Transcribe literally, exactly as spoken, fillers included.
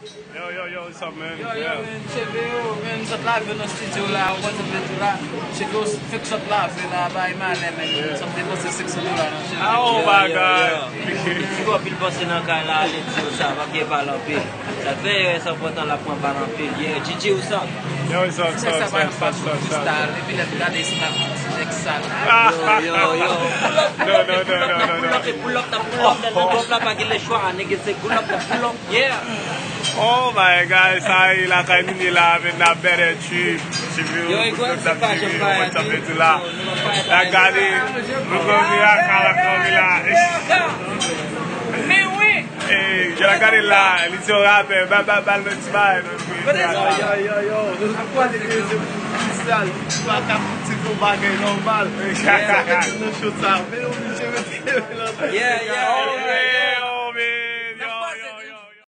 Yo, yo, yo, what's up, man? Yo, yo, men, cheve yo, men, sot lave nan studio la, ou konn sa m vle di la. Cheve yo fèk sot lave la, bay malè, men, sot depanse senk san dola nan cheve. Oh my God. Big up, anpil panse nan kay la, ale di yo sa, pa gen pale anpil. Sa fè, sa pran tan la pran bal anpil. Yeah, G G, what's up? Yo, what's up, what's Se up, sa, what's pa up, yon fason what's up? Freestyle, epi lè m gade se la ti nèg sal. Ah, Yo, yo, yo. No, no, no, no, no, no, Pull no. up, pull up, nan pull up, nan pull up la, pa gen le choix, nèg, se pull up, nan pull up, yeah. Oh my God, sa e lakay nou ye la, men n ap bèdè trip. Trip yo, Yo, e gwa, tout se ap pa trip jan yo, pa what's up, di. et tout la. La gade, nou konn vin ak la konn vin la. Men wi! Ey, jè la gade la, li se yon rapè, ba ba ba l ti bay. Yo, yo, yo, yo, nou ap pale de se freestyle, nou pa ka fouti pou bagay nòmal. Sa fè nou nan show sa, men nou oblije mete yo nan Yeah, yeah.